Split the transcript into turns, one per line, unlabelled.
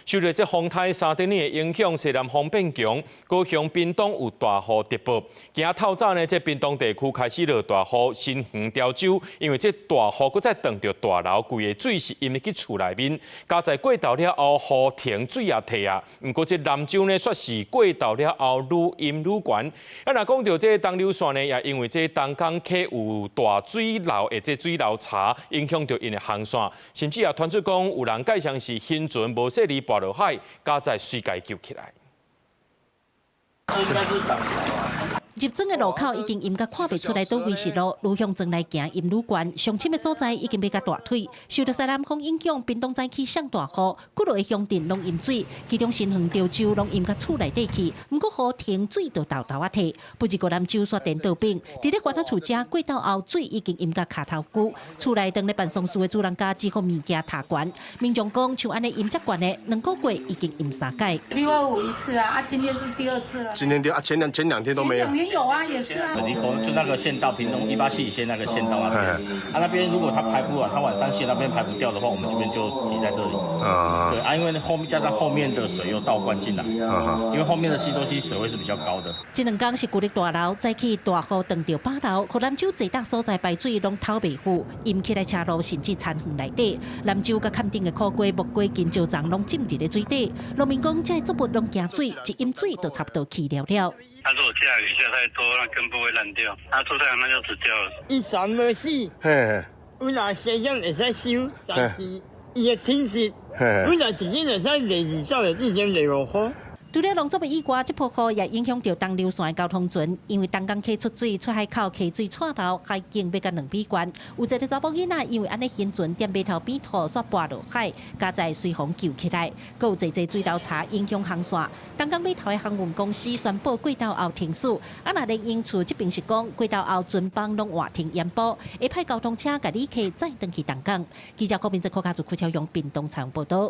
受著這風颱沙德尼的影響，西南風變強，高雄屏東有大雨特報。今仔透早呢，這屏東地區開始落大雨，新園潮州因為這大雨閣再擋著大樓，規个水是淹入去厝內面。佳哉過晝了後，雨停水也退啊。毋過這南州呢，煞是過晝了後愈淹愈懸。啊，若講著這東流線呢，也因為這東港溪有大水流的這水流槽，影響著𪜶的航線，甚至也傳出講有人蓋上是行船無細膩跋落海，佳哉隨共救起來。
入庄的路口已經淹甲看袂出來佗位是路，愈向庄內行淹愈懸，上深的所在已經欲共大腿。受著西南風影響，屏東早起上大雨，幾落个鄉鎮攏淹水，其中新園潮州攏淹甲厝內底去。毋過雨停水就沓沓仔退，不過南州煞顛倒反，佇咧番仔厝遮過晝後水已經淹甲跤頭龜，厝內當咧辦喪事的主人家只好物件踏懸。民眾講，像按呢淹遮懸的，2個月已經淹三擺。
另外有一次啊，啊，今天是第二次了。
今天第啊，前兩天都沒有。
前兩天有啊，也是啊。
離口就那個縣道，屏東187線那個縣道那邊，啊那邊如果它排不完，它往山線那邊排不掉的話，我們這邊就擠在這裡。啊。對啊，因為後面加上後面的水又倒灌進來，因為後面的溪州溪水位是比較高的。
這兩天是舊日大流，早起大雨擋著飽流，予南州濟搭所在排水攏透袂赴，淹起來車路甚至田園內底。南州佮崁頂的苦瓜、木瓜、金蕉叢攏浸佇咧水底。農民講，這作物攏驚水，一淹水就差不多去了了。
他如果下雨下太多，那根部會爛掉；他出太陽，那就死掉了。
伊啥無死，阮若生長會使收，但是伊的品質，阮若一斤會使賣20，一斤賣5箍。
除了農作物以外，這波雨也影響著東流線的交通船，因為東港溪出水，出海口溪水掣流，海徑欲共2米懸。有一个查某囡仔因為按呢行船踮碼頭邊塗煞跋落海，佳哉隨風救起來。閣有濟濟水流槽影響航線，東港碼頭的航運公司宣布過晝後停駛。啊，若連營處這邊是講過晝後船班攏換停延埔，會派交通車共旅客載轉去東港。記者郭明哲、柯家族、柯超勇屏東採訪報導。